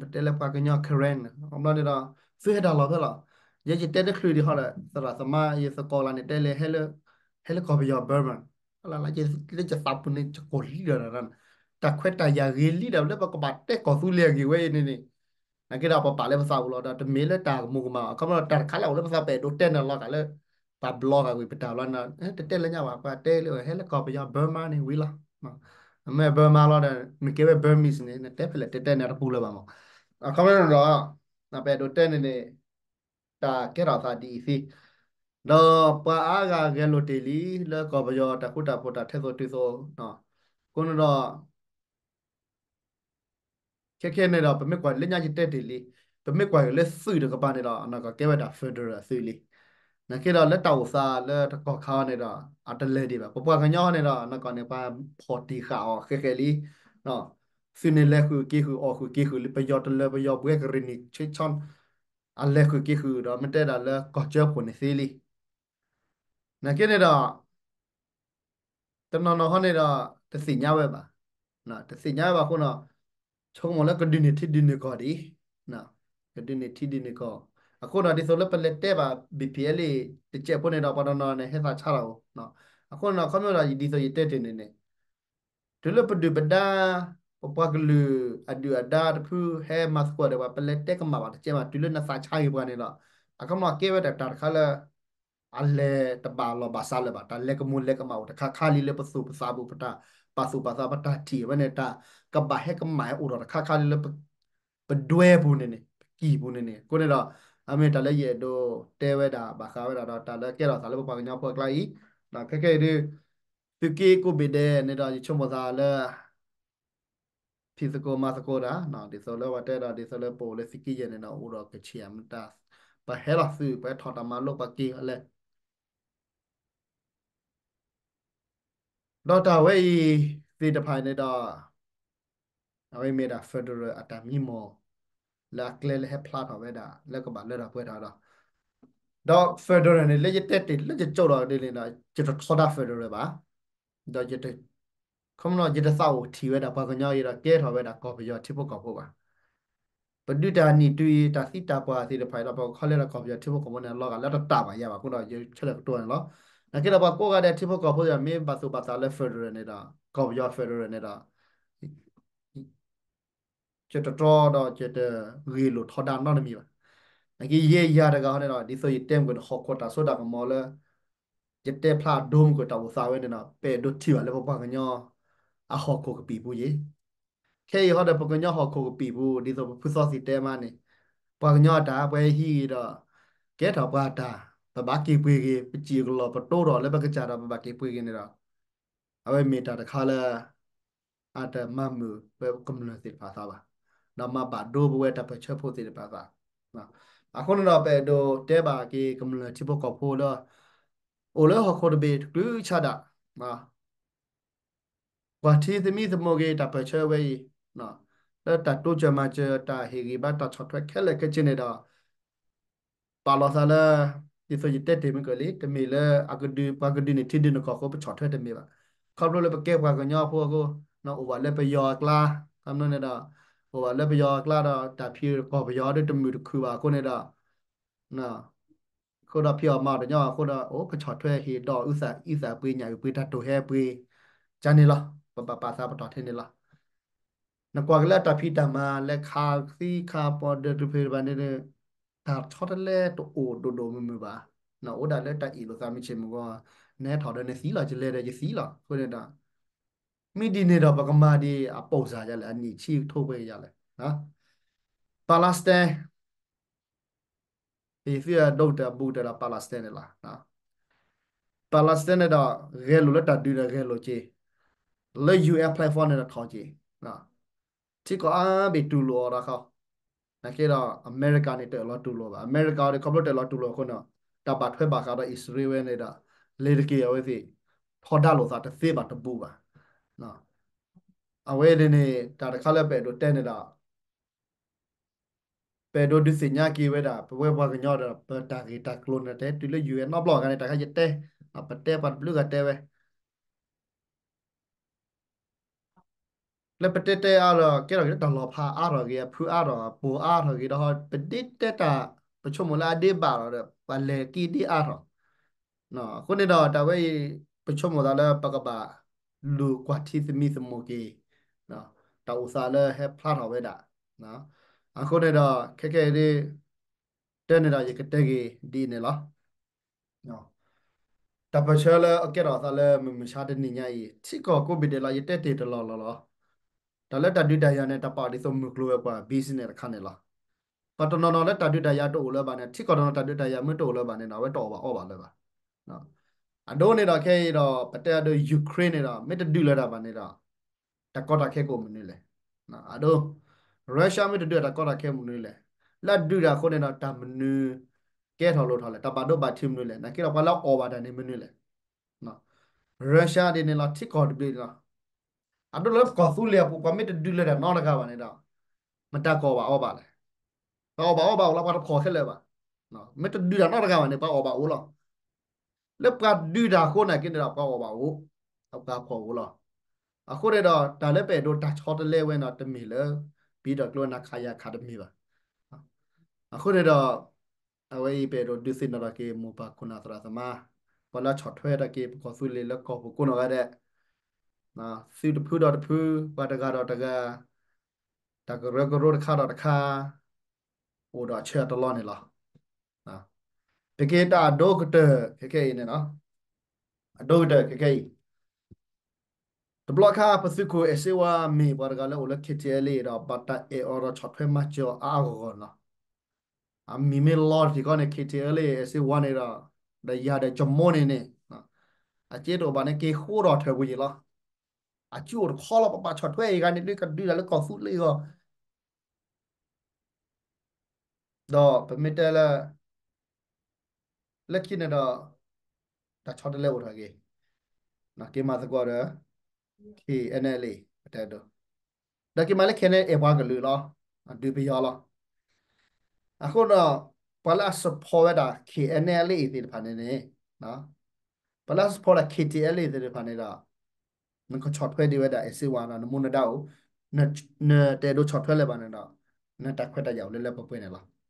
ပတဲလၢပှၤကညီ Karen န့ၣ် အဘျီန့ၣ်ဒီး သုဟဲတၢ်လီၢ်ဖဲလီၤ. ယဲယတဲတချုးဒံးဟီဒီး သရၣ်သမါယသကိးလၢန့ၣ် တဲလဲၣ် ဟဲလၢကီၢ်ပယီၤ Burma လၢယသးပူၤန့ၣ် ယကိၢ်လံဒီး တၢ်ခွဲးတၢ်ယာ်ဂ့ၤလံဒီး လၢပကဘၣ်တဲကီၢ်သူလ့ၤအဂ့ၢ်ဝဲအံၤန့ၣ်န့ၣ် နာ်က့ဒီးပပာ်လၢပသးပူၤလီၤဒီး တမ့ၢ်လၢတၢ်ကမူၤကမၣ် အခီပညီတၢ်တခါလၢအအိၣ်လၢပသး ပအဲၣ်ဒိးတဲနၤလီၤဂာ်လၢ ပှၤဘျီဂာ်ကွံာ်ပတၢ်လီၤန့ၣ် တတဲလၢညါဘၣ် ပှၤတဲလၢဟဲလၢကီၢ်ပယီၤ Burma န့ၣ်ဝံၤလီၤ. မ့ၢ် Burma လီၤဒီး နကဲဝဲ Burmese န့ၣ် နတဲဖဲလဲၣ်တဲတဲန့ၣ်တပူၤလၢၤဘၣ်မး. အခီပညီန့ၣ်ဒီး ပအဲၣ်ဒိးတဲန့ၣ်န့ၣ် တၢ်ကဲထီၣ်သးဒ်အံၤသ့ ဒီးပှၤအါဂၤဂဲၤလိာ်တ့ၢ်လံ လၢကီၢ်ပယီၤတၢ်ဃူတၢ်ဖိးတၢ်ထဲသိးတုၤသိး အဃိန့ၣ်ဒီး ခဲခဲန့ၣ်ဒီး ပမ့ၢ်ကွၢ်လၢညါယတဲတ့ၢ်လံ, ပမ့ၢ်ကွၢ်က့ၤလၢသုးတကပၤန့ၣ်ဒီး အနီၢ်ကီၢ်ကဲဝဲဒၣ် federal အသုးလံ. နာ်က့ဒီးလၢတၢ်အိၣ်သးလၢတကီၢ်ခါန့ၣ်ဒီး အတလဲၤဒံးဘၣ်. ပပှၤကညီန့ၣ်ဒီး အနီၢ်ကီၢ်န့ၣ် ပှၤဖီၣ်တံၢ်ဃာ်အီၤဃဲးဃဲးလံ. သုးန့ၣ်လဲၤဃုာ်က့ၤဃုာ် အီၣ်ဃုာ်က့ၤဃုာ်လံ ပယီၤတလၢပယီၤဘှဲကရံၣ်နံၣ်ဆ့ဆီ အလဲၤဃုာ်က့ၤဃုာ်ဒီး မ့ၢ်တဲဒၣ်လၢကီၢ်ကၠၢဖှိၣ်န့ၣ်သ့လံ. နာ်က့န့ၣ်ဒီး တနီၤနီၤဟီန့ၣ်ဒီး တသ့ၣ်ညါဝဲဘၣ်, တသ့ၣ်ညါဝဲဘၣ်အဃိန့ၣ် ဆိကမိၣ်လၢကဒုးန့ၢ်ထံဒုးန့ၢ်ကီၢ်ဒံး, ကဒုးန့ၢ်ထံဒုးန့ၢ်ကီၢ်, အဃိန့ၣ် ဒ်သိးလၢပလဲၤတဲဘၣ် ဘံၣ်ဖံးအဲလ့ၣ် တစဲးဖိန့ၣ်ဒီး ပှၤတနီၤန့ၣ် ဟဲသးဆါလီၤအီၤ, အဃိန့ၣ် ခီဖျိဒီး ဒ်သိးယတဲတ့ၢ်န့ၣ်န့ၣ် တုၤလၢပဒုၣ်ပဒါ ပပှၤကလုာ်အဒုၣ်အဒါတဖုဟဲမၤသကိးဒီးပှၤ ပလဲၤတဲကမၣ်ဘၣ်တကဲဘၣ် တုၤလၢနသးဆါက့ၤပှၤန့ၣ်ဒီး အခီပညီကဲဝဲဒၣ်တၢ်တခါလၢ အလဲၤတဘၣ်လီၢ်ဘၣ်စးလၢၤဘၣ်. တၢ်လဲၤကမူၣ်လဲၤကမၣ်အိၣ်တခါခါလံလၢပသူၣ်ပသးပူၤ ပတၢ်ပာ်သူၣ်ပာ်သး ပတၢ်ထံၣ်ဝဲန့ၣ် တၢ်ကဘၣ်ဟဲကမၣ်ဟဲအိၣ်ထီၣ်တခါခါလံလၢ ပဒွဲပူၤန့ၣ်န့ၣ် ပကံၢ်ပူၤန့ၣ်န့ၣ် အဃိန့ၣ်ဒီး အမ့ၢ်တၢ်လၢယအဲၣ်ဒိးတဲဝဲဒၣ် ဘၣ်ဃးဝဲဒၣ်ဒီး တၢ်လၢကဲထီၣ်သးလၢပပှၤကညီဖိအကျါအံၤ, ခဲကဲအံၤဒုး သုးက့ကိးဘ့ၣ်ဒဲးန့ၣ်ဒီး ယဆိကမိၣ်သးလၢ ဖံးသကိးမၤသကိးတၢ်, ဒ်သိးလၢပှၤတဲဒီး ဒ်သိးလၢပအိၣ်လၢသုးက့ယဲၢ်န့ၣ်ဒီး အိၣ်ဒီးကဆံးမတၤ ပဟဲလီၤသုး ပဟဲထီၣ်တၢ်မၤလိပှၤက့ၤအလဲၣ် ဒီးတၢ်ဝဲအံၤသ့ၣ်တဖၣ်န့ၣ်ဒီး အဝဲမ့ၢ်ဒၣ် federal အတၢ်မံမီၢ် လၢအကျဲလၢဟဲဖျါထီၣ်ဝဲဒၣ် လၢကဘၣ်လၢထီၣ်ပှဲၤထီၣ်ဒီး ဒီး federal န့ၣ် လၢယတဲတ့ၢ်လၢယကၠိဒီးဒ်န့ၣ်ဒီး ယတထီဒါ federal ဘၣ်, ဒီးယတ ခီမနီ ယတသးအိၣ်ထံၣ်ဝဲဒၣ်ပှၤကညီအံၤဒီး ကဲထီၣ်ဝဲဒၣ်ကီၢ်ပယီၤထံဖိကီၢ်ဖိဘၣ်. ပဒုးတၢ်နံၣ်တုၤအံၤ တၢ်သံတၢ်ပှၢ်သ့ၣ်တဖၣ်အံၤဒီး ပကခီလၢဒၣ်ကီၢ်ပယီၤထံဖိကီၢ်ဖိန့ၣ် အလီၤဂာ်လၢတတၢ်ဘၣ်ယၤဘၣ် အဃိဒီးယဆၢထၢၣ်ကတိၤန့ၣ်လီၤ. နာ်က့ဒီးပှၤကိးဂၤဒဲးထံဖိကီၢ်ဖိဒီး မ့ၢ်ဘၣ်သူၣ်ဘၣ်သးလၢ federal န့ၣ်ဒီး ကီၢ်ပယီၤ federal န့ၣ်ဒီး ယတတြီဒီး ယတဂ့ၢ်လိာ်ထီဒါနီတမံၤဘၣ်. နာ်က့ယဲယၤတဂၤဟီန့ၣ်ဒီး ဒ်သိးယတဲမုၢ်ကီး ဟီၣ်ခိၣ်တၢ်စိတၢ်ကမီၤလၢ ယတဲဖျါအဒိမုၢ်ကီး တၢ်အိၣ်သးဝဲန့ၣ်ဒီး ပအဲၣ်ဒိးထံၣ်ဘၣ်လၢပပှၤကညီ အဟီၣ်ခိၣ်ကပံာ်ပူၤယ့ၣ်. ခဲအံၤဟီဒီး ပကညီဟီၣ်ခိၣ်ကပံာ်ပူၤ ဒ်သိးပဖုသီသံၣ်တဲမးန့ၣ် ပှၤကညီအတၢ် ပှၤဟံးဂ့ၤဒီး ကဲထီၣ်ပှၤတၢ် ပဘၣ်က့ၤပှ့ၤဂ့ၤ ပစံၣ်ကလီၢ်ပတိဒီး လၢပကစၢ်ဒီး ပဘၣ်က့ၤပှ့ၤဂ့ၤန့ၣ်ဒီး အဝဲမ့ၢ်တၢ်တခါလၢ အတမၤမုာ်ပကမျၢၢ်သ့ၣ်တဖၣ်အသးဘၣ်, ဒီးမၤဘၣ်ဒိပဝဲတၢ်ပၢၢ်ဆၢဖိသ့ၣ်တဖၣ်အသး. အဃိန့ၣ်ဒီး ပအဲၣ်ဒိးတဲဘၣ်က့ၤကမျၢၢ်ထံဖိကီၢ်ဖိလၢ အိၣ်လၢဟီၣ်ခိၣ်တဘ့ၣ်တကလုာ်ဆါဒၣ် ကွၢ်ထံသမံသမိးက့ၤတၢ်ပၢၢ်ဆၢဝဲအံၤ, လၢတၢ်တိစၢၤမၤစၢၤ တၢ်ဟ့ၣ်ဂံၢ်ဘါ တၢ်ဆီၣ်ထွဲခဲလၢာ်ခဲဆ့န့ၣ်ဒီး ပာ်လီၤသးလၢ ဒ်သိးယတဲတ့ၢ်မုၢ်ကီးလံ တမ့ၢ်လၢအကဒုး ပှၤကဒုးန့ၢ်ထံဒုးန့ၢ်ကီၢ်အဃိ ပဆီၣ်ထွဲတမ့ၢ်ဘၣ်. ခီဖျိလၢပကဲပှၤကညီဖိအဃိ အိၣ်ဘၣ်လၢပယီၤအကျါ, ခီဖျိန့ၣ်ဒီး အိၣ်ဘၣ်လၢပယီၤအကျါဒီး တၢ်ဖံးကီၢ်ပယီၤဒီးတမုာ်တခုၣ်ဘၣ်အဃိန့ၣ်ဒီး အဃိဒီးဖံးအီၣ်မၤအီၣ်တညီအဃိဒီး အိၣ်ပဆီၣ်ထွဲဟ့ၣ်ဒီးအုၣ်သးအံသးပှ့ၤညၣ်အုၣ်ပှ့ၤတၢ်တိာ်ဟဲပှ့ၤ ကန့ၣ်လီၤ. ပဘၣ်ပာ်သးပတီၢ်ထဲန့ၣ်လီၤ. နကွၢ်က့ၤလၢတၢ်ဖံးတၢ်မၤလၢခးသံခးပီၤဒၢးတဖုတဖုဘၣ်န့ၣ် တၢ်ဆီတလဲတအိၣ်ဒိၣ်ဒိၣ်မုၢ်မုၢ်ဘၣ်. နအိၣ်ဒၣ်လၢတၢ်အ့ၣ်လိာ်သးမုၢ်ဆ့ၣ်မုၢ်ဂီၤ နဟဲထီၣ်ဒီးနသံလီၤ ယလဲၤဒီးယသံလီၤ. အဃိန့ၣ်ဒီး မ့ၢ်ဒ်န့ၣ်ဒီး ပကမၤဒ်အပိာ်စၢ်ယၤလဲၣ် အနံၣ်ဆံကထိပှဲၤကယၤလဲၣ်. Palestine ပသုးအဒိၣ်ကတၢၢ်အဘူးကတၢၢ်ဒီး Palestine န့ၣ်လီၤ. Palestine န့ၣ်ဒီး ဂဲၤလိာ်လၢတၢ်ဒုးဒီးဂဲၤလိာ်က့ၤ လၢ ယူၢ်အဲၣ် platform န့ၣ်ဒီးထီၣ်က့ၤ ထံကီၢ်အါဘ့ၣ်တူၢ်လိာ်အီၤဒီးခီ, နာ်က့ဒီး အမဲရကၤန့ၣ်တအၢၣ်လီၤတူၢ်လိာ်ဘၣ်. အမဲရကၤဒီးခီဖျိတအၢၣ်လီၤတူၢ်လိာ်အဃိန့ၣ် တၢ်ဘၣ်ထွဲဘၣ်ဃးဒီးအံၣ်စရ့လးဝဲန့ၣ်ဒီး လ့ၤတက့ၤအဝဲသ့ၣ် ထီဒါလိာ်သးတသ့ဘၣ်တဘူးဘၣ်. အဝဲန့ၣ်န့ၣ် တၢ်တခါလၢပအဲၣ်ဒိးတဲန့ၣ်ဒီး ပအဲၣ်ဒိးဒုးသ့ၣ်ညါက့ၤဝဲဒၣ် ပဝဲပှၤကညီဒီး ပတၢ်ဂ့ၢ်တၢ်ကျိၤန့ၣ် တဲတုၤလၢ ယူၢ်အဲၣ် နီတဘျီဂၤန့ၣ် တၢ်ခါယတဲ ပတဲပှၤတဘျုးဂၤတဲဝဲ လၢပတဲတဲအါဒီး ကဲထီၣ်က့ၤလၢတၢ်လီၤဖးအါထီၣ်ဂ့ၤ အဖုအါထီၣ် အပိာ်အါထီၣ်ဂ့ၤဒီး ပဒ့တဲတၢ် ပဆိကမိၣ်လၢအဒ့ဘၣ်လီၤဒီး ပလဲၤက့ၤဒ့အါထီၣ်. အဃိန့ၣ်ဒီး တၢ်ဝဲအံၤ ပဆိကမိၣ်သးလၢပကဘၣ်လူၤကွၢ်ထံသမံသမိးက့ၤ တၢ်အိၣ်သးလၢဟဲဖျါထီၣ်ဝဲဒၣ်. အဃိန့ၣ်ဒီး ခဲကဲအံၤဒ် တဲန့ၣ်ဒီး ယကတဲက့ၤဒ်အံၤန့ၣ်လီၤ. တၢ်ပၢၢ်ဆၢလၢအကဲထီၣ်အသးလၢမုၢ်မဆါတနံၤညါအံၤ ထံကီၢ်ကိးဘ့ၣ်ဒဲးလီၤ ယတဲတ့ၢ်တလီၢ်လီၢ်လီၤ. တၢ်လၢတၢ်ဒုးတၢ်ယၤန့ၣ် တၢ်ပာ်အီၤဒ်သိးမုၢ်ကျိၤဝဲၤကွာ် business တခါန့ၣ်လီၤ. ပှၤတနီၤနီၤလၢတၢ်ဒုးတၢ်ယၤတအိၣ်လၢၤဘၣ်န့ၣ် ထံကီၢ်တနီၤတၢ်ဒုးတၢ်ယၤမ့ၢ်တအိၣ်လၢၤဘၣ်န့ၣ်ဒီး အဝဲတအီၣ်ဘၣ်အီဘၣ်လၢၤဘၣ်. အဒိန့ၣ်ဒီးခဲအံၤဒီး ပတဲအဒိ Ukraine န့ၣ်ဒီး မ့ၢ်တဒုးလၢၤတၢ်ဘၣ်န့ၣ်ဒီး တၢ်ကီတၢ်ခဲကအိၣ်မနုၤလဲၣ်. အဒိ Russia မ့ၢ်တဒုးတၢ်ကီတၢ်ခဲမနုၤလဲၣ်. လၢအဒုးတၢ်အဃိန့ၣ်ဒီး တၢ်မနုၤကဲထီၣ်လိၣ်ထီၣ်လဲၣ်. တၢ်ဘၣ်ဒိဘၣ်ထံးမနုၤလဲၣ်. နာ်က့ဒီးပှၤလၢအအီၣ်ဘၣ်တၢ်န့ၣ်မနုၤလဲၣ်. Russia ဒ်န့ၣ်လီၤ ထံကီၢ်တဘ့ၣ်န့ၣ်လီၤ. အဒိလၢပကီၢ်သူလ့ၤအပူၤ ပှၤမ့ၢ်တဒုးလၢၤတၢ်နီတဂၤဘၣ်န့ၣ်ဒီး မတၤကအီၣ်ဘၣ်အီဘၣ်လဲၣ်. ပှၤအီၣ်ဘၣ်အီဘၣ်အိၣ်လီၤ ပှၤတဖှီၣ်ခဲလၢာ်ဘၣ်. မ့ၢ်တဒုးတၢ်နီတဂၤဘၣ်န့ၣ် ပှၤအီၣ်ဘၣ်အိၣ်လီၤ. လၢပှၤဒုးတၢ်အဃိန့ၣ်က့န့ၣ်ဒီး ပှၤအီၣ်ဘၣ်အိၣ်, ပှၤဖှီၣ်အိၣ်လီၤ. အဃိန့ၣ်ဒီး တၢ်လၢပအဲၣ်ဒိးတၢ်ဆီတလဲဝဲန့ၣ် တမ့ၢ်လၢ ပံၤဒီးကျိနၤခးယၤခးတမ့ၢ်ဘၣ်. အဃိန့ၣ်ဒီး အဝဲအံၤပအဲၣ်ဒိးဒုးသ့ၣ်နီၣ်ထီၣ်က့ၤ မိၢ်ပၢ်ခိၣ်နၢ်သရၣ်သမါ, ပှၤလၢဆီၣ်ထွဲထီၣ်က့ၤ ပကီၢ်သူလ့ၤလၢကီၢ်ပူၤကိးနီၢ်ဂၤဒဲး, သုတဖုဒီးတဖု, ပှၤတဂၤဒီးတဂၤ, တၢ်ကရၢကရိတခါဒီးတခါ, အိၣ်ဒီးအဆၢအတလီၢ်န့ၣ်လီၤ. ပက့ၤတၢ်အဒိကတၢၢ်ခဲခဲအံၤန့ၣ်လီၤ. အဒိကတၢၢ်ခဲခဲအံၤ, တဘျီခါပသုးခိၣ်အဲၣ်စ့ဝါမ့ၢ်ပှၤတဂၤလၢအိၣ်လၢ ခ့ထံအဲလ်အ့ ဒီး ဘၣ်တၢ်အဲၣ်အီၤဒီးဆီၣ်ထွဲမၤစၢၤအီၤအါအါဂီၢ်ဂီၢ်န့ၣ်လီၤ. အမံၤမ့ၢ်လီၤတထံၣ်ဃီန့ၣ် ခ့ထံအဲလ်အ့ အဲၣ်စ့ဝါန့ၣ်ဒီး ဒီးယၤဒီးကမိၣ်န့ၣ်န့ၣ် အစ့တအိၣ်ဘၣ်န့ၣ် က့ၤဃိဒီးထၢၣ်ပူၤယံၤလီၤ. အစုအိၣ်တခီလီၤ ပဘၣ်ဆီၣ်ထွဲအံၤဂၤန့ၣ် ဒုးကဒုးတၢ်လၢကီၢ်သူလ့ၤအဂီၢ် ဒီးပမ့ၢ်တဲလၢ လၢခံန့ၣ်ဒီး တၢ်ဆီတလဲအိၣ်ထီၣ်က့ၤ, က့ၤမၤသကိးဒီး ခ့ၣ်အဲၣ်နဲၣ်လ့ၣ် ပတဲဒိး, ဒီးက့ၤမၤလၢ ခ့ၣ်အဲၣ်နဲၣ်လ့ၣ် အဲၣ်ပှၤကလုာ်လီၤ, ဒုးပယီၤလီၤ. အဃိဒီး ပှၤလၢအ support ဝဲဒၣ် ခ့ၣ်အဲၣ်နဲၣ်လ့ၣ် သ့ၣ်တဖၣ်န့ၣ်န့ၣ် ပှၤလၢအ support ဒၣ် ခ့ၣ်ထံအဲလ်အ့ သ့ၣ်တဖၣ်န့ၣ်ဒီး နကဆီၣ်ထွဲဒံးဝဲဒၣ်အဲၣ်စ့ဝါဒီး နမူနဒါအိၣ်, နတအဲၣ်ဒိးဆီၣ်ထွဲလၢၤဘၣ်န့ၣ်ဒီး နတၢ်ခွဲးတၢ်ယာ်အိၣ်လၢလၢပှဲၤပှဲၤန့ၣ်လီၤ.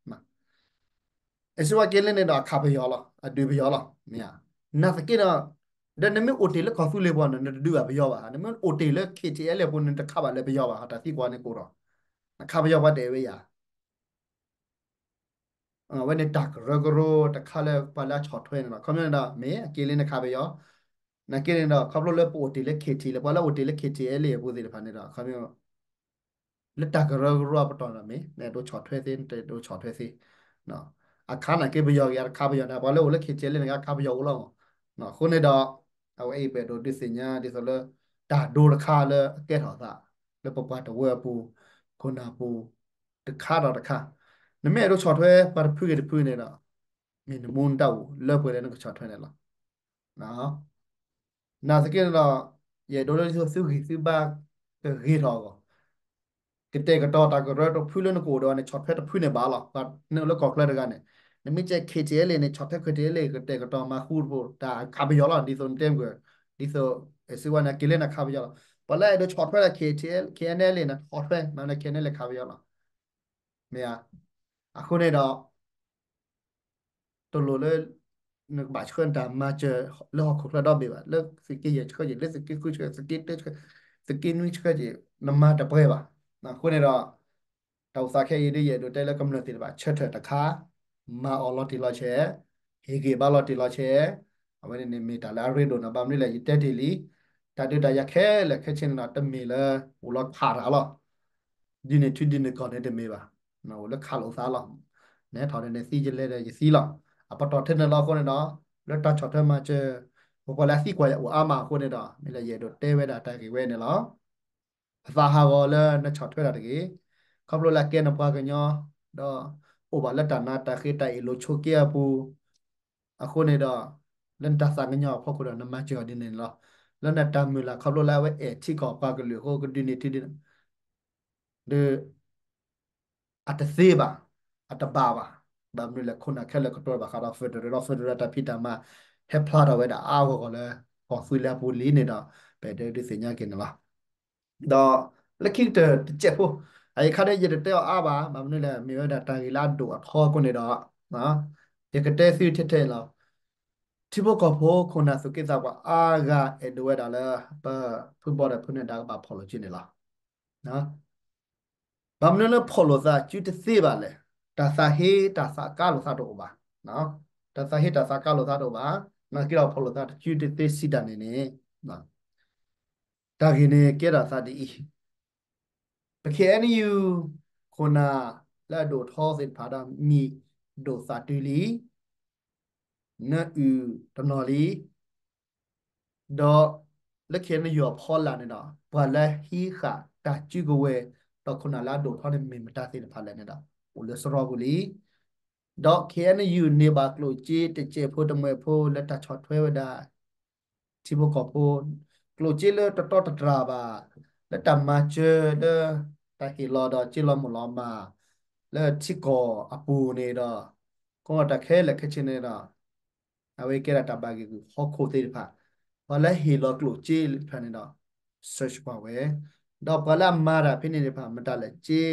အဲၣ်စ့ဝါက့ၤလၢန့ၣ်ဒီးအခးပယီၤလီၤ, အဒုးပယီၤလီၤ, မ့ၢ်ဧါ. နာ်သက့ဒီး ဒီးနမ့ၢ်အိၣ်တ့ၢ်လၢကီၢ်သူလ့ၤပူၤန့ၣ် နတဒုးဘၣ်ပယီၤဘၣ်, နမ့ၢ်အိၣ်တ့ၢ်လၢ ခ့ၣ်ထံအဲလ်အ့ အပူၤန့ၣ် နတခးဘၣ်လၢပယီၤဘၣ်, တၢ်သံကွၢ်န့ၣ်ကအိၣ်ဒီး နခးပယီၤပှၤတအဲၣ်ဝဲယၤ အဝဲန့ၣ်တၢ်ကရၢကရိတခါလၢပှၤလၢအဆီၣ်ထွဲန့ၣ်လီၤ. ခီပညီန့ၣ်ဒီး မ့ၢ်အက့ၤလၢနခးပယီၤ, နာ်က့န့ၣ်ဒီး ခီဖျိလၢပအိၣ်တ့ၢ်လၢ ခ့ၣ်ထံ လၢပှၤလၢအိၣ်တ့ၢ်လၢ ခ့ၣ်ထံအဲလ်အ့ အပူၤသ့ၣ်တဖၣ်န့ၣ်ဒီး ခီပညီ လၢတၢ်ကရၢကရိအပတီၢ်ဒီး မ့ၢ်နအဲၣ်ဒိးဆီၣ်ထွဲသ့ နတအဲၣ်ဒိးဆီၣ်ထွဲသ့, အခါနာ်က့ပယီၤဂ့ၤ အတခးပယီၤန့ၣ် ပှၤလၢအိၣ်လၢ ခ့ၣ်ထံအဲလ်အ့ န့ၣ် အခးပယီၤအိၣ်လီၤမး. အဃိန့ၣ်ဒီး အဝဲအံၤပအဲၣ်ဒိးဒုးသ့ၣ်ညါဒ်သိးလၢ တၢ်ဒိတခါလၢအကဲထီၣ်သး လၢပပှၤတဝၢအပူၤ ခိၣ်နၢ်ပူၤ တခါဒီးတခါ, နမ့ၢ်အဲၣ်ဒိးဆီၣ်ထွဲပှၤတဖုဂ့ၤတဖုန့ၣ်ဒီး မ့ၢ်နမူနဒါအိၣ်လၢပှဲၤလၢနကဆီၣ်ထွဲန့ၣ်လီၤ. နာ်သက့န့ၣ်ဒီး ယအဲၣ်ဒိးလၢဒ်သိးသုဂံၢ်သုဘါကဂ့ၤထီၣ်အဂီၢ် ကတဲာ်ကတီၤတၢ်ကရၢတဖုလၢနကအိၣ်ဒီးန့ၣ် ဆီၣ်ထွဲတဖုန့ၣ်ဘၣ်လီၤ. ပှၤနုာ်လၢကီၢ်ချၢတဂၤန့ၣ် နမ့ၢ်ကဲ ခ့ၣ်ထံ လ့ၣ် န့ၣ် ဆီၣ်ထွဲ ခ့ၣ်ထံ လ့ၣ် ကတဲာ်ကတီၤမၤဃူတဖိး တၢ်ခးပယီၤလီၤ. ဒ်သိးနတဲမ့ၢ် ဒ်သိး စ့ဝါန့ၣ် က့ၤလၢနခးပယီၤလီၤ. ပှၤလၢအဲၣ်ဒိးဆီၣ်ထွဲဒၣ် ခ့ၣ်ထံ လ့ၣ် န့ၣ် ဆီၣ်ထွဲ မ့ၢ်လၢ ခ့ၣ်ထံ လ့ၣ် ခးပယီၤလီၤ. မ့ၢ်ဧါ. အဃိန့ၣ်ဒီး တလိၣ်လၢ နကဘၣ်ဆှၢနတၢ်မၤစၢၤလၢဟီၣ်ခိၣ်ချၢဒီဘ့ၣ်ဘၣ်, လၢသုးက့ယဲၢ်ဆှၢက့ၤ, လၢသုးက့ဃုဆှၢ, သုးက့တၢဆှၢ, သုးက့နွံဆှၢက့ၤ, နမၤတပှဲၤဘၣ်. အဃိန့ၣ်ဒီး တၢ်အိၣ်သးခဲအံၤဒ်ယအဲၣ်ဒိးတဲလၢကမျၢၢ်သ့ၣ်တဖၣ် ဆၢထၢၣ်တခါ, မၤအီၤလီၤတံၢ်လီၤဆဲး, ဟ့ၣ်ဂံၢ်ဘါလီၤတံၢ်လီၤဆဲး, အဝဲန့ၣ်န့ၣ်မ့ၢ်တၢ်လၢအရ့ဒိၣ်န့ၣ် ဘၣ်မနုၤလဲၣ် ယတဲတ့ၢ်လံ, တၢ်ဒုးတၢ်ယၤခဲလၢာ်ခဲဆ့န့ၣ်ဒီး တမ့ၢ်လၢအိၣ်လီၤခးတၢ်လီၤ. ဒ်န့ၣ်ထံဒ်န့ၣ်ကီၢ်န့ၣ်တမ့ၢ်ဘၣ်, အိၣ်လၢခးလိာ်သးလီၤ. နဟဲထီၣ်န့ၣ် နသံယလဲၤဒီးယသံလီၤ. အပတီၢ်ထဲန့ၣ်လီၤ. အဃိန့ၣ်ဒီး လၢတၢ်ဆီၣ်ထွဲမၤစၢၤ ပပှၤလၢအသံကွၢ်ယၤအိၣ်အါမးအဃိန့ၣ်ဒီး မ့ၢ်လၢယအဲၣ်ဒိးတဲဝဲဒၣ်တၢ်ဂ့ၢ်ဝဲန့ၣ်လီၤ. ပသးဟးဂီၤလၢနဆီၣ်ထွဲတၢ်တဂ့ၤ, ခီဖျိလၢအကဲနပှၤကညီ, ဒီးအိၣ်ဘၣ်လၢတၢ်နးတၢ်ဃ့တၢ်အ့ၣ်လိာ်ဆိးက့အပူၤ, အဃိန့ၣ်ဒီး လၢနတၢ်သးကညီၤအဖီခိၣ်ဒီး နမၤစၢၤအီၤဒ်န့ၣ်လီၤ. လၢနတၢ်မုၢ်လၢ်ခီဖျိလၢအဝဲအဲၣ်ထံကီၢ်ပှၤကလုာ်အဃိ ကဒုးန့ၢ်ထံဒ်န့ၣ် ဒီး အတသ့ဘၣ်, အတဘၣ်ဘၣ်. ဘၣ်မနုၤလဲၣ် ခိၣ်နၢ်ခဲလၢာ်ကတိၤဘၣ်ဃးဒီး federal ဒီး federal တၢ်ဖံးတၢ်မၤ ဟဲဖျါထီၣ်ဝဲဒၣ်အါအါဂီၢ်ဂီၢ်လၢ ကီၢ်သူလ့ၤအပူၤလံန့ၣ်ဒီး ပအဲၣ်ဒိးဒုးသ့ၣ်ညါက့ၤန့ၣ်လီၤ. ဒီးလၢခံကတၢၢ်တစဲးဖိ, အအံၤခါဒ်ယတတဲအီၤအါဘၣ်, ဘၣ်မနုၤလဲၣ် မ့ၢ်ဝဲဒၣ်တၢ်ဂ့ၢ်လၢအဒိၣ်အထီအဃိန့ၣ်ဒီး ယကတဲသုထဲထဲလီၤ. ထံဖိကီၢ်ဖိခိၣ်နၢ်သူၣ်က့သးပှၢ်အါဂၤအဲၣ်ဒိးဝဲဒၣ်လၢ ပဖုဘီဒီးဖုနၢၤဒါကဘၣ်ဖီၣ်လိာ်စုန့ၣ်လီၤ. ဘၣ်မနုၤလၢဖီၣ်လိာ်သးစုတသ့ဘၣ်လဲၣ်. တၢ်သးဟ့တၢ်သးကါလိာ်သးတအိၣ်ဘၣ်. တၢ်သးဟ့တၢ်သးကါလိာ်သးတအိၣ်ဘၣ်. နာ်သက့ဒီးဖီၣ်လိာ်သးတစုတသ့စံးတၢ်န့ၣ်န့ၣ် တၢ်ဂ့ၢ်န့ၣ်ကဲထီၣ်သးဒ်အံၤ, ပ ခ့ၣ်အဲၣ်ယူၣ် ခိၣ်နၢ်လၢအဒိၣ်ထီသ့ၣ်တဖၣ်ဒီး မံၤဒိၣ်သးတုၤလံ, နအုၣ်တနီၤလံ, ဒီးလၢ ခ့ၣ်အဲၣ်ယူၣ် အဖီလာ်န့ၣ်ဒီး ပှၤလၢဟံးဃာ်တၢ်စုကဝဲၤ ဒီးခိၣ်နၢ်လၢအဒိၣ်ထီန့ၣ် မ့ၢ်မတၤသ့ၣ်တဖၣ်လဲၣ်န့ၣ်ဒီး အိၣ်လၢစရီပူၤလံ. ဒီး ခ့ၣ်အဲၣ်ယူၣ် န့ၢ်ဘၣ်ကျိၣ်စ့တစဲးဖိတမှဲးဖိလၢတၢ်ဆီၣ်ထွဲဝဲဒၣ် ထံဖိကီၢ်ဖိ, ကျိၣ်စ့လၢတတီတတြၢ်ဘၣ်, လၢတၢ်မၤစၢၤလၢ တၢ်ဟ့ၣ်လီၤဒီးစ့လီၤမုၢ်လီၤမၢ် လၢထံကီၢ်အပူၤန့ၣ်ဒီး ကိးတၢ်ခဲလၢာ်ခဲဆ့န့ၣ်ဒီး အဝဲကဲဒၣ်တၢ်ဘၣ်ဂ့ၢ်ဂူၢ်ဟီၣ်ခိၣ်သ့ၣ်တဖၣ်, ပှၤလၢဟ့ၣ်လီၤကျိၣ်စ့တဖၣ်န့ၣ်ဒီး search ကွၢ်ဝဲ, ဒီးပှၤလၢအမၤတၢ်ဖဲန့ၣ်တဖၣ် မတၤလဲၣ်စ့,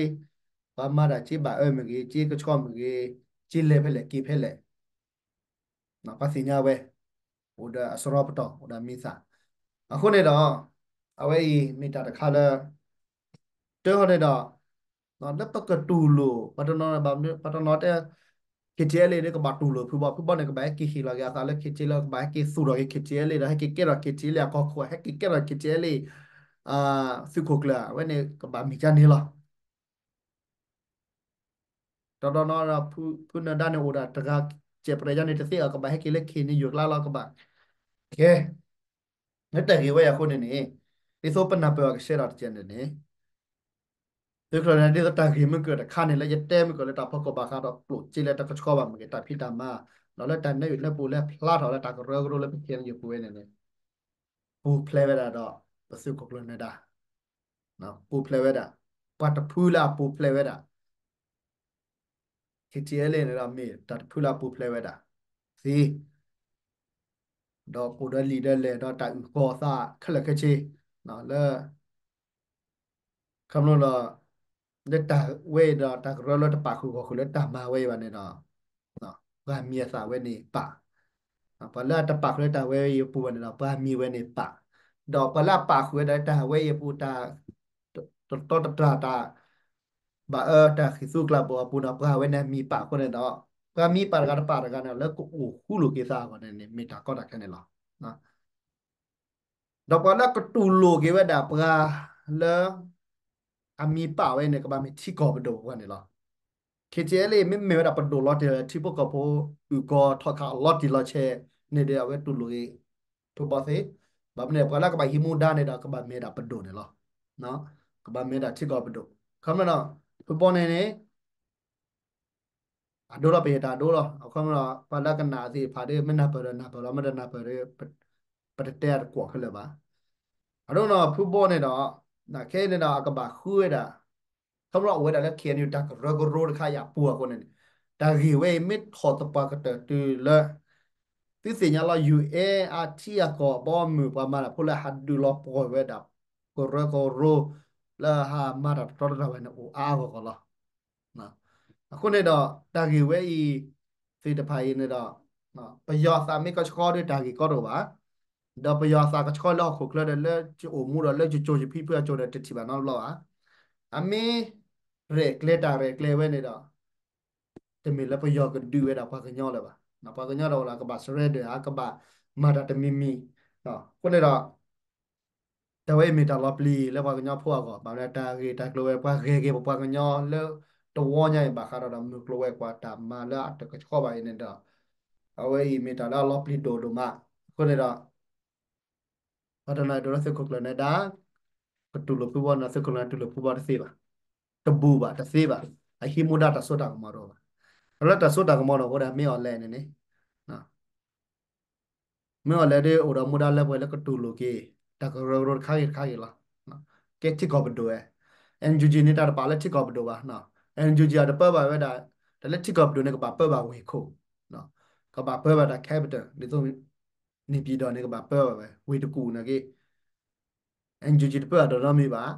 ပှၤမၤတၢ်စ့ဘၣ်အၢမ့ၢ်ဂ့ၤ, စ့ကဆှီမ့ၢ်ဂ့ၤ, စ့လဲၤဖဲလဲၣ်က့ၤဖဲလဲၣ် ပှၤသ့ၣ်ညါဝဲ, အိၣ်ဒီးအစရီပတီၢ် အိၣ်ဒီးမံသး, အဃိန့ၣ်ဒီး အဝဲအံၤမ့ၢ်တၢ်တခါလၢ တၢ်ဟီန့ၣ်ဒီး လၢပကတူၢ်လိာ် ပှၤတနီၤတဲ KTLA န့ၣ် ကဘၣ်တူၢ်လိာ်ဖုဘီ, ဖုဘီန့ၣ် ကဘၣ်ဟဲက့ၤဟ့ၣ်လီၤက့ၤအသးလၢ KTLA လၢ ကဘၣ်ဟဲက့ၤသူၣ်ထီၣ်က့ၤ KTLA ဒီး ဟဲက့ၤကဲထီၣ် KTLA အကီၢ်ခိၣ်, ဟဲက့ၤကဲထီၣ် KTLA သုးခိၣ်ကျၢၢ် အဝဲန့ၣ် ကဘၣ်မ့ၢ်ကန့ၣ်လီၤ. ဒီးဒီးနီၤ ဖုနၢၤဒါန့ၣ် အိၣ်ဒၣ်တဂၤ ကဲးပြဲးယါန့ၣ်တသ့အီၤ, ကဘၣ်ဟဲက့ၤလၢ KNU ကျါလီၤ, ကဘၣ် ကဲ လၢတၢ်ဂ့ၢ်ဝဲအံၤအဃိန့ၣ်န့ၣ်, ဒ်သိးပနၢ်ပၢၢ်အီၤကဆှဲဒီးတကဲးန့ၣ်န့ၣ်, သုးခိၣ်ကျၢၢ်န့ၣ် ဒ်သိးတၢ်ဂ့ၢ်မ့ၢ်ကၢၢ်တခါန့ၣ် လၢယတဲမ့ၢ်ကၢၢ်လၢတၢ်ဖီခိၣ်ဘၣ်ဃးဒီး ကျိၣ်စ့လၢတၢ်ကဆှီဘၣ်မ့ၢ်ဂ့ၤ တၢ်ဖံးတၢ်မၤ, ဒီးလၢတၢ်နၢအုၣ်နၢပူၤလၢဖျါထီၣ်လၢတၢ်ကရၢကရိလၢပ KNU ပူၤဝဲန့ၣ်န့ၣ်, ပူၤဖျဲးဝဲဒၣ်ဒီး ပသုးခိၣ်ကျၢၢ်နၢၤဒါ ပူၤဖျဲးဝဲဒၣ်, ပှၤတဖုလၢအပူၤဖျဲးဝဲဒၣ်, KTLA န့ၣ်ဒီးမ့ၢ်တၢ်တဖုလၢအပူၤဖျဲးဝဲဒၣ်သ့, ဒီးအိၣ်ဒီးလံာ်ဒီးလဲၢ်ဒီးတၢ်အုၣ်ကီၤအသးခဲလၢာ်ခဲဆ့, လၢ ခီဖျိဒီး လၢတၢ်ဝဲအံၤဒီး တၢ်ကရၢလၢတပာ်ဃုာ်ဂီၢ်ဃုာ်လၢတၢ်မၤဝဲအံၤဘၣ်န့ၣ်ဒီး ပှၤမံၤအသးဝဲန့ၣ်ပာ်, ပှၤလၢအတပာ်ဃုာ်လၢတၢ်ဝဲအံၤအပူၤဘၣ်န့ၣ်ဒီး ပှၤမံၤဝဲန့ၣ်ပာ်, ဒီးပှၤလၢအပာ်ဃုာ်ဝဲဒၣ်လၢတၢ်ဝဲအံၤအပူၤ တၢ် တတီတတြၢ်တၢ် ဘၣ်အၢတၢ်ဃံးသူကျးဘိအပူၤဒီး ပှၤဝဲန့ၣ်မံၤပာ်အဃိန့ၣ်ဒီး ပှၤမံၤပာ်တဂၤတပာ်တဂၤန့ၣ် လၢကအိၣ်ဃူလိာ်က့ၤသးအဂီၢ်န့ၣ်န့ၣ် မ့ၢ်တၢ်ကီတၢ်ခဲန့ၣ်လီၤ. ဒီးပှၤလၢကတူၢ်လိာ်က့ၤဝဲဒၣ်ပှၤလၢ အမံၤပာ်ဝဲန့ၣ် ကဘၣ်မ့ၢ်ထံကီၢ်ပဒိၣ်ပှၤန့ၣ်လီၤ. KTLA မ့မ့ၢ်ဝဲဒၣ်ပဒိၣ်လီၤတံၢ်လီၤဆဲး ထံဖိကီၢ်ဖိ အုၣ်ကီၤထီၣ်ခးအီၤလီၤတံၢ်လီၤဆဲးန့ၣ်ဒီး အဝဲတူၢ်လိာ်က့ၤ ဖုဘီသ့, ဘၣ်မနုၤ ပှၤလၢကဘၣ်ဟံးမူဒါန့ၣ်ဒီး ကဘၣ်မ့ၢ်ဒၣ်ပဒိၣ်န့ၣ်လီၤ. ကဘၣ်မ့ၢ်ဒၣ်ထံကီၢ်ပဒိၣ်, ခီမ့ၢ်ဒီး ဖုဘီန့ၣ်န့ၣ် အဒိလီၤ ပယဲၢ်တၢ်အဒိလီၤ. အခီမ့ၢ်ဒီး ပှၤလၢကနၣ်သ့ၣ်တဖၣ်ဒီး မ့ၢ်နၢ်ပၢၢ်ဒီးနၢ်ပၢၢ်လီၤ, မ့ၢ်တနၢ်ပၢၢ်ဒီး ပတတဲအတကွီၢ်ခဲလၢာ်ဘၣ်. အဒိန့ၣ် ဖုဘီန့ၣ်ဒီး ခဲအံၤန့ၣ်ဒီး အကဘၣ်ဃုဝဲဒၣ် ခီဖျိအိၣ်ဝဲဒၣ်လၢ KNU တၢ်ကရၢကရိတခါအံၤအပူၤအဃိန့ၣ်န့ၣ်, တၢ်ဂ့ၢ်ဝဲအံၤမ့ၢ်ထီၣ်သပှၢ်ကတၢၢ်တုၤလၢ သုသ့ၣ်ညါလီၤ UN အထံအကီၢ်အဘီအမုၢ် ပှၤမၤတၢ်ဖိလၢဟးဒုးလီၤပှီၢ်ဝဲဒၣ် ကရၢကရိ လၢဟးမၤတၢ်တတီတတြၢ်ဝဲန့ၣ် အိၣ်အါအါဂီၢ်ဂီၢ်လီၤ. အဃိန့ၣ်ဒီး တၢ်ဂ့ၢ်ဝဲအံၤ သ့ၣ်တဖၣ်အံၤန့ၣ်ဒီး ပယီၤအသးမ့ၢ်ကဆှီဒီးတၢ်ဂ့ၢ်ကီတအိၣ်ဘၣ်. ဒီးပယီၤအသးကဆှီလၢဟီၣ်ခိၣ်ချၢဒီး လၢယအိၣ်မူဒီးလၢယကၠိယဖံဖုအကၠိဒီး တထံၣ်ဘၣ်နီတဘျီဘၣ်. အမ့ၢ်ရဲၣ်ကျဲၤတၢ်ရဲၣ်ကျဲၤဝဲန့ၣ်ဒီး တမ့ၢ်လၢပယီၤကဒုးဝဲဒၣ်ပှၤကညီလၢၤဘၣ်. ပှၤကညီဒီးဝဲလၢကဘၣ် surrender ဧါ ကဘၣ်မၤတၢ်တမံၤမံၤ. အဃိန့ၣ်ဒီး တၢ်ဝဲအံၤမ့ၢ်တၢ်လီၤပျံၤလၢပှၤကညီဖိအဂီၢ်, ဘၣ်မနုၤတၢ်ဂ့ၢ်တၢ်ကျိၤဝဲ ပှၤဂဲၤက့ၤပပှၤကညီလၢတဝီညါအံၤ ဘၣ်ဃးဒီးမုၢ်ကျိၤဝဲၤကွာ်တၢ်မၤလၢအတကဆှီဘၣ်အံၤန့ၣ်ဒီး အဝဲအံၤမ့ၢ်တၢ်လၢအလီၤပျံၤဒိၣ်ဒိၣ်မး. အဃိန့ၣ်ဒီး ပှၤတနီၤအဲၣ်ဒိးလၢသုးခိၣ်ကျၢၢ်နၢၤဒါ ကတူၢ်လိာ်ဖုဘီန့ၣ်ဒီး သုးခိၣ်ကျၢၢ်နၢၤဒါတူၢ်လိာ်ဖုဘီတသ့ဘၣ်, တဘူးဘၣ် တသ့ဘၣ်, အဟံးမူဒါတၢ်စိတၢ်ကမီၤတအိၣ်ဘၣ်. လၢတၢ်စိတၢ်ကမီၤန့ၣ်အဃိဒီး မ့ၢ်အီၤလဲၣ်န့ၣ်န့ၣ် မ့ၢ်အီၤလဲၣ်ဒီး အိၣ်ဒီးမူဒါလၢပှဲၤလၢကတူၢ်လိာ်က့ၤ တၢ်ကရၢကရိတခါဂ့ၤတခါဂ့ၤလီၤ. ကဲထံကီၢ်ပဒိၣ်ဝဲ NUG န့ၣ် တၢ်တပာ်လၢထံကီၢ်ပဒိၣ်ဘၣ်. NUG အတပၢဘၣ်ဝဲဒၣ် တၢ်လၢထံကီၢ်ပဒိၣ်န့ၣ် ကဘၣ်ပၢဘၣ်ဝ့ၢ်ခိၣ်, ကဘၣ်ပၢဘၣ်တၢ် capital ဒ်သိး န့ၣ်ပၠံၣ်တီၣ်န့ၣ် ကဘၣ်ပၢဘၣ်ဝဲ ဝ့ၢ်တကူၣ်န့ၣ်က့ NUG တပၢဘၣ်တနီတမံၤဘၣ်.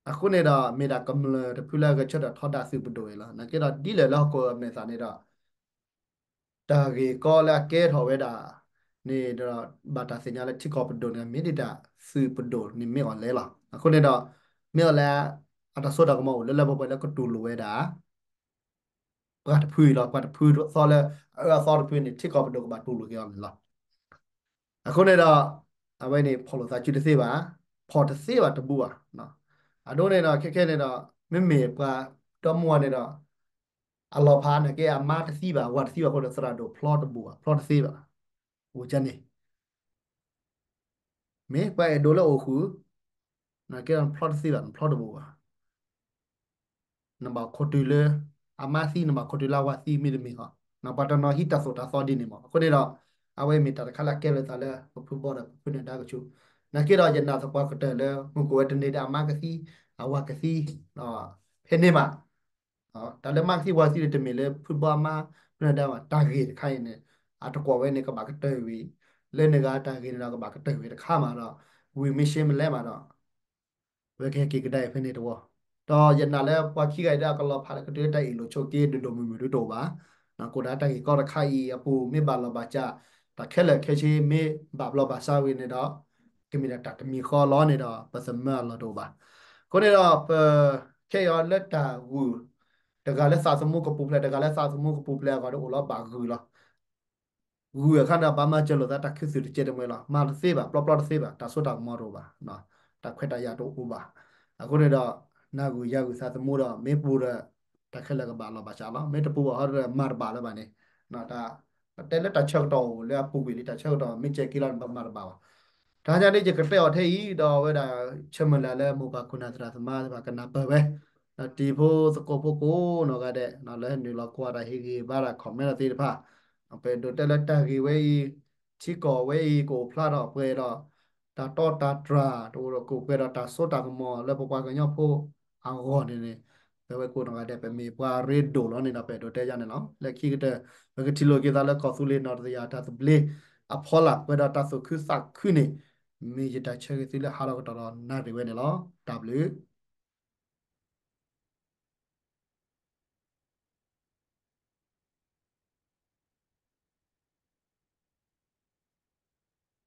အဃိန့ၣ်ဒီး မ့ၢ်ဒၣ်ကမျၢၢ်တဖုလၢဂဲၤဆၢထၢၣ်ထီဒါသုးပဒိၣ်အံၤလီၤ. နာ်က့ဒီးဒ်လဲၣ်လၢဟီၣ်ခိၣ်အမဲာ်သၣ်န့ၣ်ဒီး တၢ်ဂ့ၢ်ကီလၢအကဲထီၣ်ဝဲဒၣ်န့ၣ်ဒီး ဘၣ်တၢ်သ့ၣ်ညါလၢထံကီၢ်ပဒိၣ်န့ၣ် မ့ၢ်ဒၣ်တၢ်သုးပဒိၣ်န့ၣ်မ့ၢ်အီၤလဲၣ်လီၤ. အဃိန့ၣ်ဒီး မ့ၢ်အီၤလဲၣ် အတၢ်စိတၢ်ကမီၤအိၣ်လၢလၢပှဲၤပှဲၤလၢကတူၢ်လိာ်ဝဲဒၣ် ပှၤတဖုအံၤလီၤ. ပှၤတဖုသီလၢအအၢအသီတဖုန့ၣ် ထံကီၢ်ပဒိၣ်ကဘၣ်တူၢ်လိာ်က့ၤအီၤန့ၣ်လီၤ. အဃိန့ၣ်ဒီး အဝဲန့ၣ် ဖီၣ်လိာ်သးစုတသ့ဘၣ်, ဖီၣ်တသ့ဘၣ်တဘူးဘၣ်. အဒိန့ၣ်ဒီး ခဲခဲန့ၣ်ဒီး မ့မ့ၢ်ပှၤဒီမါန့ၣ်ဒီး အလီၤဖးနာ်က့ အမါတသံဘၣ် အဝၤတသံဘၣ်အဃိဒီး သရၣ်ဒိၣ်ဖျီတဘူးဘၣ်, ဖျီတသ့ဘၣ်. အိၣ်ကန့ၣ် မ့ၢ်ပှၤအဲၣ်ဒိးလၢအိၣ်ဃုာ် နာ်က့ဒီး နဖျီတသ့ဘၣ်, နဖျီတဘူးဘၣ်. နဘၣ်ခိးတုၤလၢအမါသံ, နဘၣ်ခိးတုၤလၢအဝၤသံ မ့တမ့ၢ်ဃီ, ပှၤတနီၤဟံးတၢ်သိၣ်တၢ်သီဒ်န့ၣ်မး. အဃိန့ၣ်ဒီး အဝဲမ့ၢ်တၢ်တခါလၢအကဲလိာ်သးလၢ ပဖုဘီဒီးပဖုနၢၤဒါကဆူး, နာ်က့ဒီး ယနာ်သပှၢ်ကတၢၢ်လၢ မုၢ်ကအိၣ်ဝဲတနံၤဒီး အမါကသံ အဝၤကသံ ဖဲန့ၣ်မး. တၢ်လၢမါကသံဝၤကသံန့ၣ် တမ့ၢ်လၢဖုဘီအမါ ဖုနၢၤဒါဘၣ်. တၢ်ဂ့ၢ်တခါအံၤန့ၣ် အတကွီၢ်ဝဲန့ၣ် ကဘၣ်ကတၢၢ်ဝံၤ, လၢန့ၣ်ဂၤတၢ်ဂ့ၢ်န့ၣ်ဒီး ကဘၣ်ကတၢၢ်ဝံၤတခါမးဒီး ဝံၤမ့ၢ်ရှဲမလဲၣ်မးဒီး ဝဲကဟဲက့ၤကဒါအံၤဖဲန့ၣ်တဝီ, ဒီးယနာ်လၢပှၤခံဂၤအံၤဒီး အကလီၤဖးလၢကတုၤလၢတၢ်အ့ၣ်လိာ်ဆိးက့ ဒိၣ်ဒိၣ်မုၢ်မုၢ်ဒ်တအိၣ်ဘၣ်. ကိးဒၣ်တၢ်ဂ့ၢ်ကီတခါအံၤအပူၤ မ့ၢ်ဘၣ်လီၤဘၣ်စး တၢ်ခဲလၢာ်ခဲဆ့မ့ၢ်ဘၣ်ဘျီဘၣ်ဆါဝံၤန့ၣ်ဒီး ကမ့ၢ်ဒၣ်တၢ်တမံၤဃီလီၤန့ၣ်ဒီး ပသမၢအလီၢ်တအိၣ်ဘၣ်. အဃိန့ၣ်ဒီး ပခဲအံၤအီၤလၢတၢ်ဂုာ် တဂၤလၢသးသမူကပူၤဖျဲး တဂၤလၢသးသမူကပူၤဖျဲးအဂီၢ်ဒီးအိၣ်လီၤဘၣ်ဂုာ်လီၤ. ဂုာ်အခါန့ၣ် ဘၣ်မၤစၢၤလိာ်သးတၢ်ခူသူၣ်တကဲတမှဲလီၤ. မၤတသ့ဘၣ်, ပျီပျီတသ့ဘၣ်, တၢ်စိတၢ်ကမီၤတအိၣ်ဘၣ်, တၢ်ခွဲးတၢ်ယာ်တအိၣ်ဘၣ်. အဃိန့ၣ်ဒီး နၤဂုာ်ယၤဂုာ်သးသမူဒီး မ့ၢ်ပူၤဒီး တၢ်ခဲလၢာ်ကဘၣ်လီၤဘၣ်စးလီၤ. မ့ၢ်တပူၤဘၣ်ဟီဒီး မၤတဘၣ်လၢၤဘၣ်န့ၣ် တဲလၢတၢ်ဆၢကတီၢ်အိၣ်လၢအပူၤကွံာ်လံ, တၢ်ဆၢကတီၢ်မ့ၢ်ကဲက့ၤလီၤန့ၣ် ပမၤတဘၣ်ဘၣ်. တဟါညါဒ်ယကတဲအီၤထဲအံၤဒီး အဝဲဒၣ်ဆၢမုၢ်လၢ်လၢမိၢ်ပၢ်ခိၣ်နၢ်သရၣ်သမါသ့ၣ်တဖၣ်ကနၢ်ပၢၢ်ဝဲ, ဒီးတံၤဖိသကိးဖိကိးနီၢ်ဂၤဒဲး လၢနုာ်လီၤကွၢ်တၢ်ဟ့ၣ်ဂံၢ်ဘါတၢ် comment သ့ၣ်တဖၣ်, ပအဲၣ်ဒိးတဲလၢတၢ်ဂ့ၢ်ဝဲအံၤ ထံကီၢ်ဝဲအံၤကအိၣ်ဖျါထီၣ်ပှဲၤဒီး တၢ်တီတၢ်တြၢ်တအိၣ်ဒီး ကအိၣ်ပှဲၤဒီးတၢ်စိတၢ်ကမီၤလၢပပှၤကညီဖိအဂီၢ်န့ၣ်န့ၣ်, ပဝဲကိးနီၢ်ဂၤဒဲး ပမ့ၢ်ပှၤရ့ဒိၣ်လီၤန့ၣ်ဒီး ပအဲၣ်ဒိးတဲယါန့ၣ်လီၤ. လၢခံကတၢၢ် ပကထံၣ်လိာ်က့ၤသးလၢကီၢ်သူလ့ၤနီၢ်တယၢ်တၢ်သဘျ့အဖီလာ် ပှဲၤဒီးတၢ်သူၣ်ခုသးခုန့ၣ် မ့ၢ်ယတၢ်ဆၢဂ့ၤသုလၢဟါလီၤကတီၢ်ဒီးနၣ်ရံၣ်ဝဲန့ၣ်လီၤ. တၢ်ဘျုး